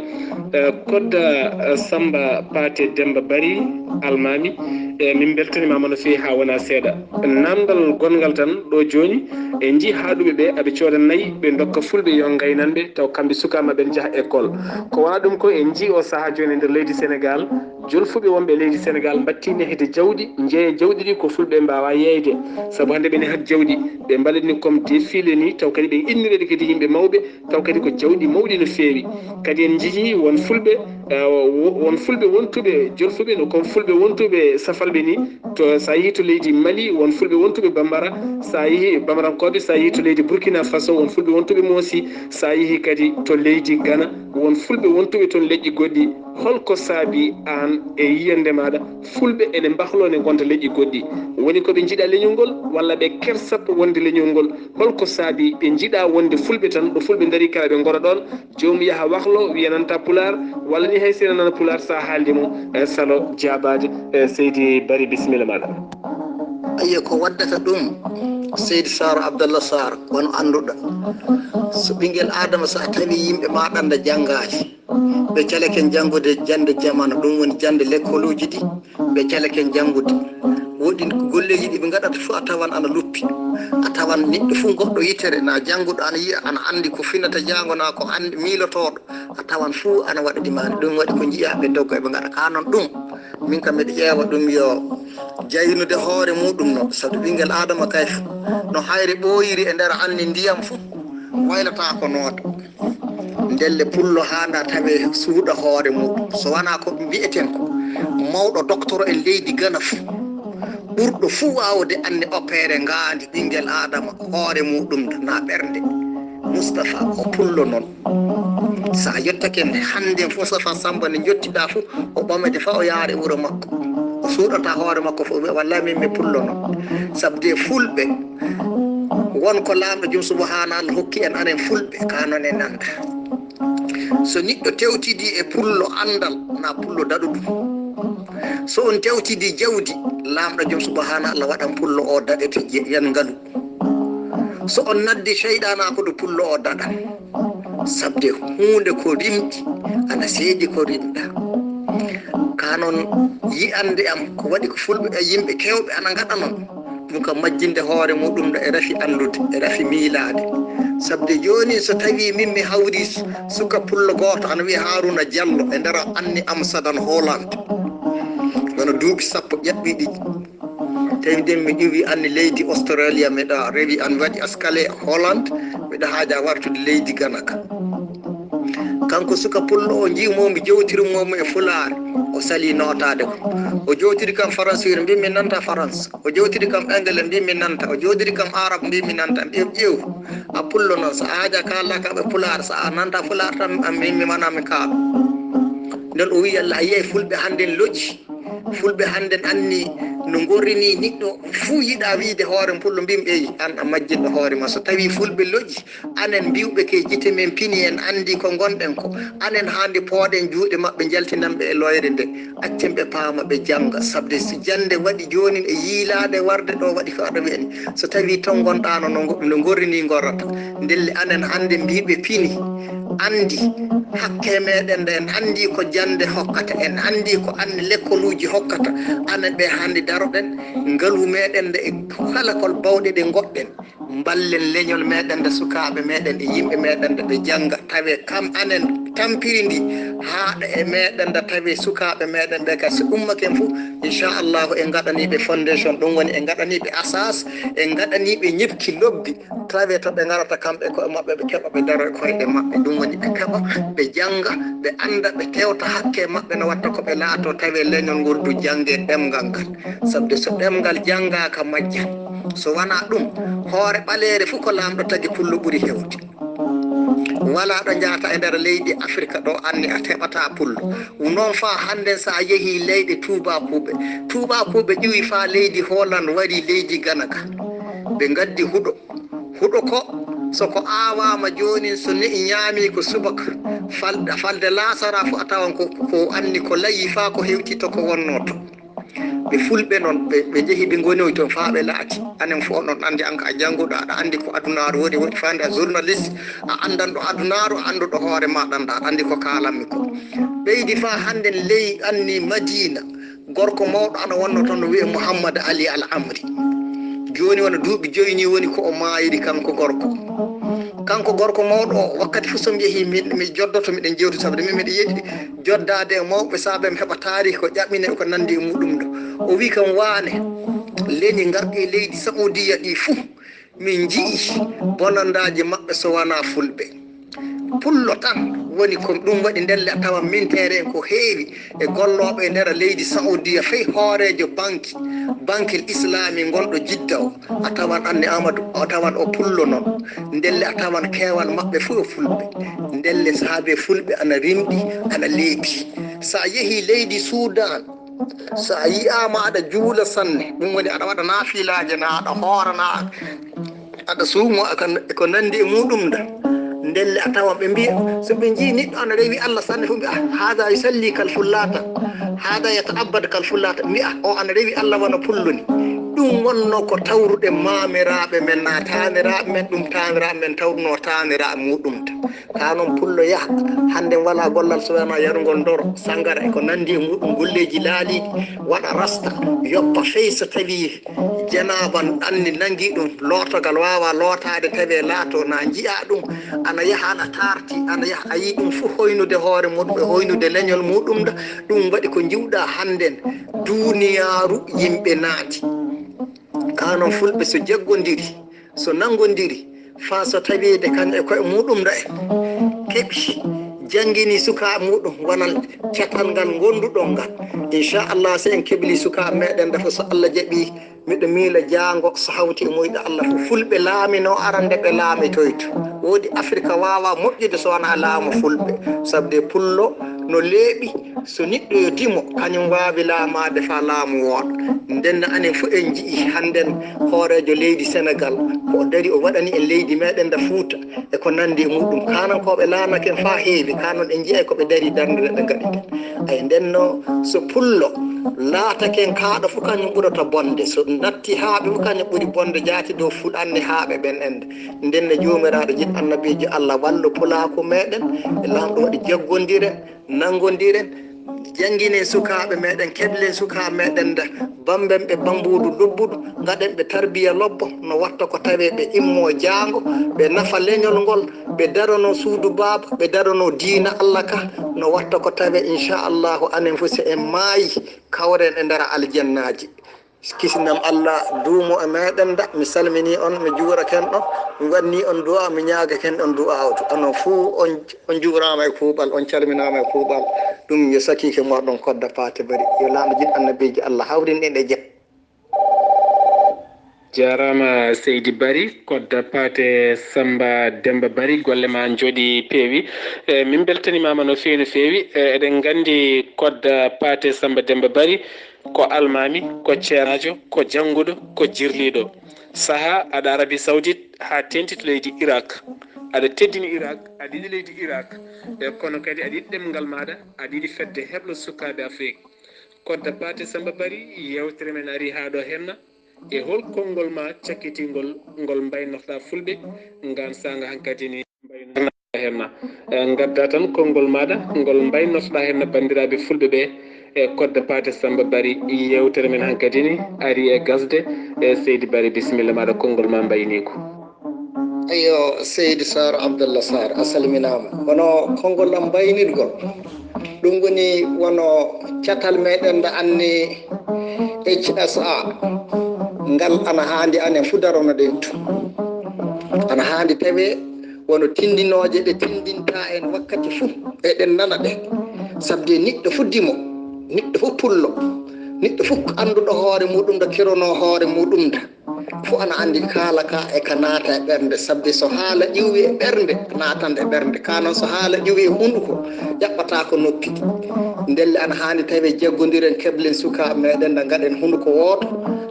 E, Kodda, eh, Samba Paate Demba Bari, almaami, e, min mbeltanimaama no feewi haa wonaa seeɗa. Naamndal gonngal tan ɗo jooni, en njii haaɗuɓe ɓe aɓe cooda nayi, ɓe ndokka fulɓe yo ngaynan ɓe, taw kamɓe sukaaɓe maɓɓe ne njaha école. Ko wonaa ɗum ko en njii o sahaa jooni e nder leydi Sénégal, jolfuɓe wonɓe e leydi Sénégal mbaɗti nehde jawdi, njeeya jawdi ɗi ko fulɓe mbaawaa yeeyde. Sabu hannde ɓe nehat jawdi, ɓe mbaɗani comme défilé ni, taw kadi ɓe innirede kadi yimɓe mawɓe, taw kadi ko jawdi mawɗi no feewi. Kadi en njii won fulɓe, eh, wo-, won fulɓe wontuɓe jolfuɓe no comme fulɓe wontuɓe safalɓe ni, to, sa yehi to leydi Mali, won fulɓe wontuɓe Bambara, sa yehi Bambarankooɓe, sa yehi to leydi Burkina Faso, won fulɓe wontuɓe Moosi, sa yehi kadi to leydi Ghana, won fulɓe wontuɓe toon leƴƴi goɗɗi. Holko saabi aan e yiyannde maaɗa fulɓe ene mbahloo ne ngonta leƴƴi goɗɗi? Woni ko ɓe njiɗa leñol ngol walla ɓe kersat wonde leñol ngol? Holko saabi ɓe njiɗa wonde fulɓe tan, ɗo fulɓe ndarii kala ɓe ngora ɗoon? Joomum yaha wahlo, wiya nanta Pulaar, walla ni hay si ene nana Pulaar, sa haalde mum, e, salo jaabaade. E, Seydi Bari, bisimilla maaɗa. Ayyo, ko waddata ɗum, Seydi Sar Abdallah Sar, wano annduɗa. So ɓinngel Aadama, so a tawi yimɓe ma ɗannda janngaaki, ɓe calake janngude jannde jamanu, ɗum woni jannde lekkoluuji ɗi, ɓe calake janngude. Woɗɗi golleeji ɗi ɓe ngaɗata fof a tawan ana luppi. A tawan neɗɗo fof goɗɗo yitere, na jannguɗo ana yiya, ana anndi ko finata jaango, na ko anndi miilotooɗo. A tawan fof ana waɗa ɗi maani. Ɗum waɗi ko njiya ɓe dogga ɓe ngaɗa. Ka noon ɗum, min kam miɗo ƴeewa ɗum yo jaynude hoore muɗum no. Sabu ɓinngel Aadama kay fof, no hayre ɓooyiri e nder anndi ndiyam fof, waylata ko nooda. Ndelle pullo haanda tawe suuɗa hoore muɗum. So wonaa ko mbi'eten ko mawɗo docteur en leydi Ghana fof, ɓurɗo fof waawde anndi opéré ngaandi ɓinngel Aadama, hoore muɗum na ɓernde. Mustapha ko pullo noon. So a yottake hannde Mustapha Samba nde njottiɗa fof, o ɓamete fa o yaara e wuro makko. O suuɗata hoore makko fof, o wiya, "Wallahi min mi pullo noon." Sabu de fulɓe, won ko Laamɗo Jom Subhaana Allah hokki en, anen fulɓe, ka noon en nannda. So neɗɗo tewtidi e pullo anndal, na pullo daɗuɗo. So on tewtidi jawdi, Laamɗo Jom Subhaana Allah waɗan pullo o daɗete je-, yan ngalu. So on naddi seyɗaanaa ko ɗo pullo o daɗan. Sabde huunde ko rimɗi, ana seedi ko rimɗa. Ka noon yi'ande am ko waɗi ko fulɓe e yimɓe kewɓe ana ngaɗa noon. Ɗum kam majjinde hoore muɗum ɗo e rafi anndude, e rafi miilaade. Sabde jooni so tawii min mi hawri s-, suka pullo gooto ana wiya Haruna Diallo e nder anni Amsterdam Holland. Wano duuɓi sappo ƴaɓɓiiɗi. Tawi nden mi ƴuwi anni leydi Australia, miɗa rewi an waɗi askale Holland, miɗa haaja wartude leydi Ghana ka. Kanko suka pullo o njiimomi, jowtirmomi e Pulaar, o sali nootaade ko. O jowtiri kam Faransiire, mbi mi nanta France. O jowtiri kam Engele, mbi mi nanta. O jowtiri kam Arab, mbi mi nanta. Mbi ƴeew, a pullo noon, so a haaja kaalaka ɓe Pulaar, so a nanta Pulaar tan, an min mi mana mi kaalo. Nden o wi, "Allah, a yiyay fulɓe hannden loji." Fulɓe hannden anni no ngorrini niɗɗo fuu yiɗa wiide hoore pullo, mbimi, "Eyi, an a majjinɗo hoore ma." So tawi fulɓe loji, anen mbiwɓe ke jite men pini en anndi ko ngonɗen ko. Anen haandi pooɗen juuɗe maɓɓe njaltinan ɓe e loyre nde. Accen ɓe paama ɓe jannga. Sabde so jannde waɗi joonin e yiilaade warde ɗo waɗi ko aɗa wi'ani. So tawi ton ngonɗaano no ngo-, no ngorrini ngorrata. Ndelle anen hannde mbiɓe pini. Anndi hakke meɗen nde en anndi ko jannde hokkata, en anndi ko anni lekkoluuji hokkata, anen ɓe hannde daroɗen, ngalu meɗen nde e kala kol bawɗe ɗe ngoɗɗen, mballen leñol meɗen nde, sukaaɓe meɗen e yimɓe meɗen nde ɓe jannga, tawe kam anen tampiri ndi haaɗa e meɗen nde, tawe sukaaɓe meɗen ɓe kay so ummake fof, inchallahu en ngaɗani ɓe fondation, ɗum woni en ngaɗani ɓe asas, en ngaɗani ɓe ñipki lobbi. Tawi to ɓe ngarata kamɓe koye maɓɓe, ɓe keɓa, ɓe daro e koyɗe maɓɓe. Ɗum woni ɓe keɓa, ɓe jannga, ɓe annda, ɓe tewta hakke maɓɓe no watta ko ɓe laato, tawi leñol ngol du jannge ɗemngal ngal. Sabde so ɗemngal janngaaka majjan. So wanaa ɗum, hoore ɓaleere fof ko laamɗo tagi pullo ɓuri heewde. Walaa ɗo njahata e nder leydi Afirka ɗo anni a heɓataa pullo. Noon faa hannden so a yehii leyɗe tuubaakuuɓe. Tuubaakuuɓe ƴuwi faa leydi Holland wari leydi Gana ka. Ɓe ngaddi huɗo. Huɗo ko So ko aawaama joonin, so ne'i ñaamii ko subaka, fal-, falde laasara fof a tawan ko, ko anni ko layi faa ko hewti to ko wonnoo to. Ɓe fulɓe noon, ɓe, ɓe njehi ɓe ngonoyi toon faa ɓe laati. Anen fof oɗon anndi, an ko a jannguɗo, aɗa anndi ko adunaaru woni, woni faande a journaliste, a anndan ɗo adunaaru, a annduɗo hoore ma ɗan, aɗa anndi ko kaalanmi ko. Ɓeydi faa hannden ley anni Madiina, gorko mawɗo ana wonno toon no wiyee Muhammad Ali Al Amri. Jooni wona duuɓi joyi ni woni ko o maayiri kanko gorko. Kanko gorko mawɗo o, wakkati fof so mi yehii, mi, mi joddoto, miɗen jewti, sabu min miɗo yiɗi joddaade e mawɓe, sabu mi heɓa taarihi ko ƴaɓɓinee ko nanndi e muɗum ɗo. O wii kam, waane, leñi ngarɗi e leydi Saoudiya ɗi fuu, min nji'i bonandaaji maɓɓe so wanaa fulɓe. Pullo tan woni ko ɗum waɗi ndelle a tawan minteere en ko heewi e gollooɓe e nder leydi Saoudiya, fey hooreejo banki, Bankil Islami ngol ɗo Jidda o, a tawan anni Amadou, a tawan o pullo noon. Ndelle a tawan keewal maɓɓe fof yo fulɓe. Ndelle saabe fulɓe ana rimɗi, ana leeɓi. So a yehii leydi Sudan, so a yi'aama aɗa juula sanne, ɗum woni aɗa waɗa naafilaaje na aɗa hoorana, aɗa suumo, a kan-, ko nanndi e muɗum da. Ndelle a tawan ɓe mbiya, so ɓe njii neɗɗo ana rewi Allah sanne fof, mbiya, "Ah, haada yusalli kal fullaata, haada yata'abbad kal fullaata." Mbiya, "O ana rewi Allah wano pullo ni." Ɗum wonno ko tawruɗe maamiraaɓe men, na taaniraaɓe men, ɗum taaniraaɓe men tawruno taaniraaɓe muɗum ta. Ka noon pullo yaha, hannde wala gollal so wona yarugol ndoro, sangara e ko nanndi e muɗum, golleeji laaliiɗi, waɗa rasta, yoppa fey so tawi janaaba anni nangi ɗum, lootogal waawa lootaade, tawi laato na nji'a ɗum, ana yaha, ana taarti, ana yaha, a yii ɗum fof hoynude hoore muɗum e hoynude leñol muɗum, ɗum waɗi ko njiwɗa hannden duuniyaaru yimɓe naati. Ka noon fulɓe so jaggondiri, so nanngondiri, faa so tawiide kañum e koye muɗum ɗo en keɓi, janngini sukaaɓe muɗum, wonal catal ngal ngonduɗon ngal. Inchallah, so en kebli sukaaɓe meɗen ɗo fof, so Allah jaɓi, miɗo miila jaango so hawti e muyɗo Allah fof, fulɓe laamino arande ɓe laamitoyto. Woodi Afrika waawa moƴƴude so wonaa laamu fulɓe, sabde pullo no leeɓi, so niɗɗo yo dimo, kañum waawi laamaade faa laamu wooɗa. Nden no anen fof en nji'i hannden hooreejo leydi Senegal, ko o dari o waɗani en leydi meɗen nda Fuuta e ko nanndi e muɗum. Kanankooɓe laanake en faa heewi, ka noon en nji'ay ko ɓe dari darnde nde ɓe ngaɗi nden. Ay, nden no so pullo laatake en kaaɗo fof, kañum ɓurata bonde. So natti haaɓe fof, kañum ɓuri bonde jaati dow fulanni haaɓe ɓen ende. Nden no Joomiraaɗo jiɗ annabiijo Allah wallu pulaaku meɗen, e Laamɗo waɗi jaggondiren, nanngondiren, jannginen sukaaɓe meɗen, keblen sukaaɓe meɗen nda bamben ɓe bambuudu lobbudu, ngaɗen ɓe tarbiya lobbo, no watta ko tawee ɓe immoo jaango, ɓe nafa leñol ngol, ɓe daranoo suudu baaba, ɓe daranoo diina Allah ka, no watta ko tawee, inchallahu, anen fof so en maayi, kawren e nder aljannaaji. Kisinam Allah duumo e meɗen da. Mi salmini on, mi juurake on, mi wanni on du'a, mi ñaagake on du'a oto. Onon fuu on, on juuraama e kuuɓal, on calminaama e kuuɓal. Ɗum yo sakiike mooɗon Kodda Paate Bari. Yo Laamɗo jiɗ annabiijo Allah hawrin en e jam. Jaaraama Seydi Bari, Kodda Paate Samba Demba Bari, golle ma njooɗi peewi. E, min mbeltanimaama no feewi, no feewi. E, eɗen nganndi Kodda Paate Samba Demba Bari, ko almaami, ko ceernaajo, ko jannguɗo, ko jirliiɗo. Sahaa aɗa Arabie Saoudite haa teeŋti to leydi Irak. Aɗa teddini Irak, aɗa yiɗi leydi Irak. E kono kadi aɗa yiɗi ɗemngal maaɗa, aɗa yiɗi fedde heblo sukaaɓe Afrik. Kodda Paate Samba Bari, yeewtere men arii haa ɗo henna. E hol konngol ma cakkitingol ngol mbaynortoɗaa fulɓe, ngaan saanga hankadi ni mbaynortoɗaa henna? E, ngadda tan konngol maaɗa ngol mbaynortoɗaa henna banndiraaɓe fulɓe ɓe. E, Kodda Paate Samba Bari, yeewtere men hankadi ni arii e gasde. E, Seydi Bari, bisimilla maaɗa, konngol ma mbayniiko. Eyo, Seydi Sarr, Abdallah Sarr, a salminaama. Kono konngol am mbaynirgol, ɗum woni wano catal meɗen nda anni H S A, ngal ana haandi anen fuu daronoɗen to. Ana haandi tawee wano tindinooje ɗe tindinta en wakkati fuu, eɗen nana ɗe. Sabde niɗɗo fuu dimo, niɗɗo fuu pullo, niɗɗo fuu annduɗo hoore muɗum nda, kironoo hoore muɗum nda. Fof ana anndi kaala ka e ka naata e ɓernde, sabde so haala ƴiwi e ɓernde, naatan e ɓernde. Ka noon so haala ƴiwi e hunnduko, ƴaɓɓata ko noppi. Ndelle ana haani tawi jaggondiren, keblen sukaaɓe meɗen, nda ngaɗen hunnduko wooto.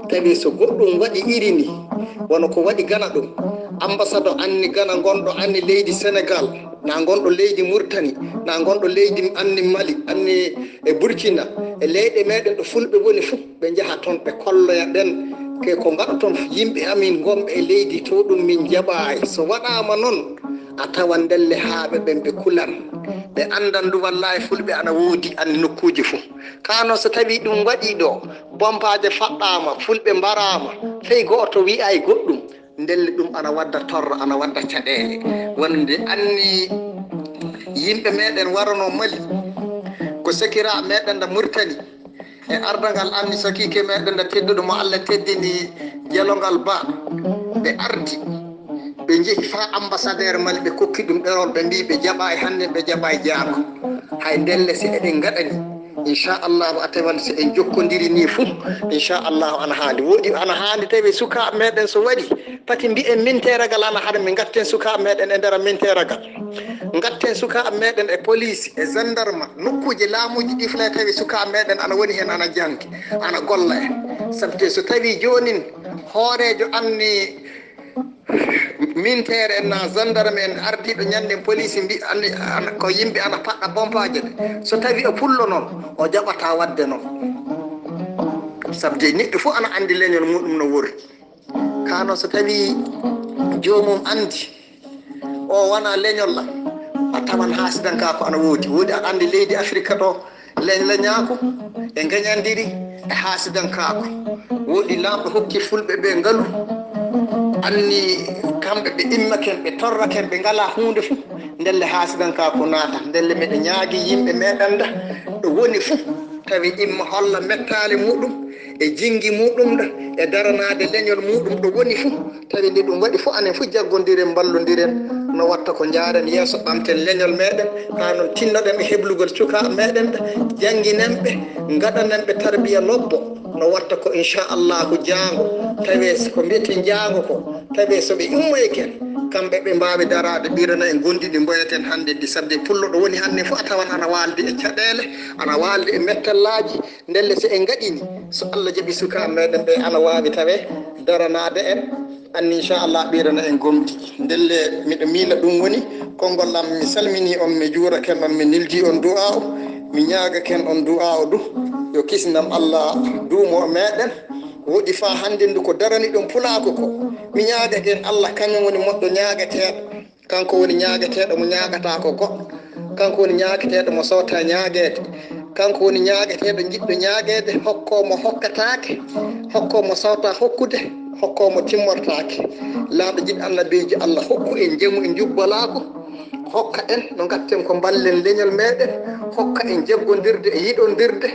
Tawi so goɗɗum waɗi iri ni, wano ko waɗi gana ɗum, Ambassadeur anni Gana, gonɗo anni leydi Senegal, na gonɗo leydi Murtani, na gonɗo leydi anni Mali, anni e Burkina, e leyɗe meɗen ɗo fulɓe woni fof, ɓe njaha toon, ɓe kolloya ɓen ke ko ngaɗoton yimɓe amin gonɓe e leydi to, ɗum min jaɓaay. So waɗaama noon, a tawa ndelle haaɓe ɓen ɓe kulan, ɓe anndan ndu wallaahi fulɓe ana woodi anni nokkuuji fof. Kaa noon, so tawii ɗum waɗii ɗo, bompaaje faɗɗaama, fulɓe mbaraama, fey gooto wi'aay goɗɗum, ndelle ɗum ana wadda torra, ana wadda caɗeele. Wonde anni yimɓe meɗen waranoo Mali, ko sekira meɗen nda Murtani, e ardangal anni sakiike meɗen nda tedduɗo mo Allah teddini, Gelongal Ba, ɓe ardi, ɓe njehi faa ambassadeur Mali, ɓe kokki ɗum ɗerol, ɓe mbii ɓe jaɓaay hannde, ɓe jaɓaay jaango. Hay ndelle, si eɗen ngaɗani, inchallahu, a tawat si en jokkondiri ni fuu, inchallahu, ana haandi. Woodi ana haandi tawi sukaaɓe meɗen, so waɗi, pati mbiyen minteragal ana haɗa, min ngatten sukaaɓe meɗen e nder minteragal. Ngatten sukaaɓe meɗen e police, e gendarme, nokkuuje laamuuji ɗi fulay tawi sukaaɓe meɗen ana woni heen, ana janngi, ana golla en. Sabu te so tawi joonin hooreejo anni minteere en na gendarme en ardiiɗo ñannden police mbi-, anni, ana, ko yimɓe ana paɗɗa bompaaje ɗe. So tawi o pullo noon, o jaɓata waɗde noon. Sabu de neɗɗo fof ana anndi leñol muɗum no worri. Kaa noon, so tawi joomum anndi o wona leñol la, a tawan haasidankaaku ana woodi. Woodi, aɗa anndi leydi Afirka ɗo, leñ-, leñaaku e ngeñandiri e haasidankaaku. Woodi laamɗo hokki fulɓe ɓe ngalu, anni kamɓe ɓe immaken, ɓe torraken, ɓe ngalaa huunde fof, ndelle haasidankaaku naata. Ndelle miɗo ñaagi yimɓe meɗen da, ɗo woni fof, tawi imma holla mettaale muɗum e jingi muɗum da, e daranaade leñol muɗum ɗo woni fof. Tawi nde ɗum waɗi fof, anen fof jaggondiren, mballondiren, no watta ko njaaren yeeso, ɓamten leñol meɗen, haa noon tinnoɗen e heblugol sukaaɓe meɗen ɓe, jannginen ɓe, ngaɗanen ɓe tarbiya lobbo, no watta ko inchallahu jaango, tawi ko mbiyeten jaango ko, tawi so ɓe ummoyken, kamɓe ɓe mbaawi daraade, ɓirana en gonɗi ɗi mboyaten hannde ɗi, sabu pullo ɗo woni hannde fof a tawan ana waaldi e caɗeele, ana waaldi e mettallaaji. Ndelle, so en ngaɗini, so Allah jaɓi, sukaaɓe meɗen ɓe ana waawi tawe daranaade en, anni inchallah ɓirana en gomɗi. Ndelle, miɗo miila ɗum woni konngol am. Mi salmini on, mi juuraken on, mi nildi on du'aaw, mi ñaagaken on du'aaw du. Yo kisnam Allah duumo e meɗen. Woɗi faa hannde ndu ko darani ɗum pulaaku ko. Mi ñaagaken Allah, kañum woni moƴƴo ñaageteeɗo. Kanko woni ñaageteeɗo mo ñaagataa ko goɗɗo. Kanko woni ñaageteeɗo mo sowta ñaageede. Kanko woni ñaageteeɗo jiɗɗo ñaageede, hokkoo mo hokkataake, hokkoo mo sowta hokkude, hokkoo mo timmortaake. Laamɗo jiɗɗo annabiijo Allah, hokku en njamu e njubbalaaku, hokka en no ngatten ko mballen leñol meɗen, hokka en jaggondirde e yiɗondirde,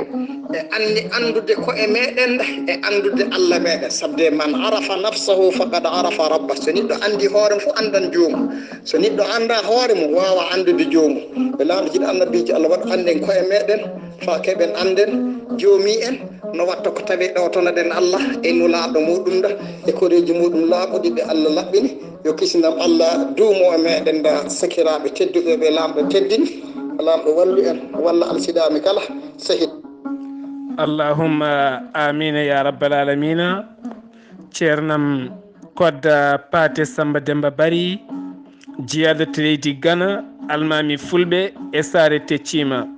e anni anndude ko'e meɗen, e anndude Allah meɗen. Sabde man arafa nafsahu faqad arafa rabba. So neɗɗo anndi hoore mum fof anndan joomum. So neɗɗo annda hoore mum, waawa anndude joomum. Ɓe laamɗo jiɗɗo annabiijo Allah waɗa annden ko'e meɗen, faa keɓen annden joomi en, no watta ko tawi ɗowtonoɗen Allah e nulaaɗo muɗum da, e koreeji muɗum laaɓuɗi ɗi Allah laɓɓini. Yo kisinam Allah duumo e meɗen da, sakiraaɓe tedduɓe ɓe laamɗo teddini, laamɗo wallu en, walla alsidaami kala sehil. Allahumma amiina ya rabbal alamina. Ceernam Kodda Paate Samba Demba Bari, jiyaaɗo to leydi Gana, almaami fulɓe e saare Tecciima.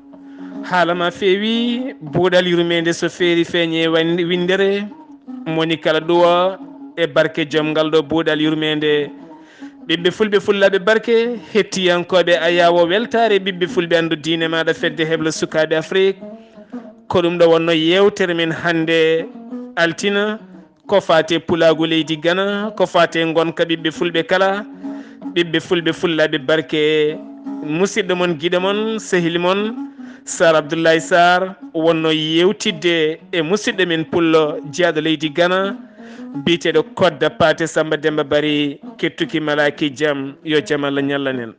Haala ma feewi, buuɗal yurmeende so feeri feeñe wan-, winndere, moni kala ɗuwa e barke joom ngal ɗo buuɗal yurmeende. Ɓiɓɓe fulɓe, fullaaɓe barke, hettiyankooɓe Ayaawo Weltaare, ɓiɓɓe fulɓe anndu diine maaɗa fedde heblo sukaaɓe Afrik. Ko ɗum ɗo wonno yeewtere men hannde altina, ko faati e pulaagu leydi Gana, ko faati e ngonka ɓiɓɓe fulɓe kala, ɓiɓɓe fulɓe fullaaɓe barke. Musidɗo mon, giɗo mon, sehil mon, Sar Abdoulaye Sarr, wonno yeewtidde e musidɗo men pullo jiyaaɗo leydi Gana, biyeteeɗo Kodda Paate Samba Demba Bari, kettuki malaaki jam, yo jam Allah ñallan en.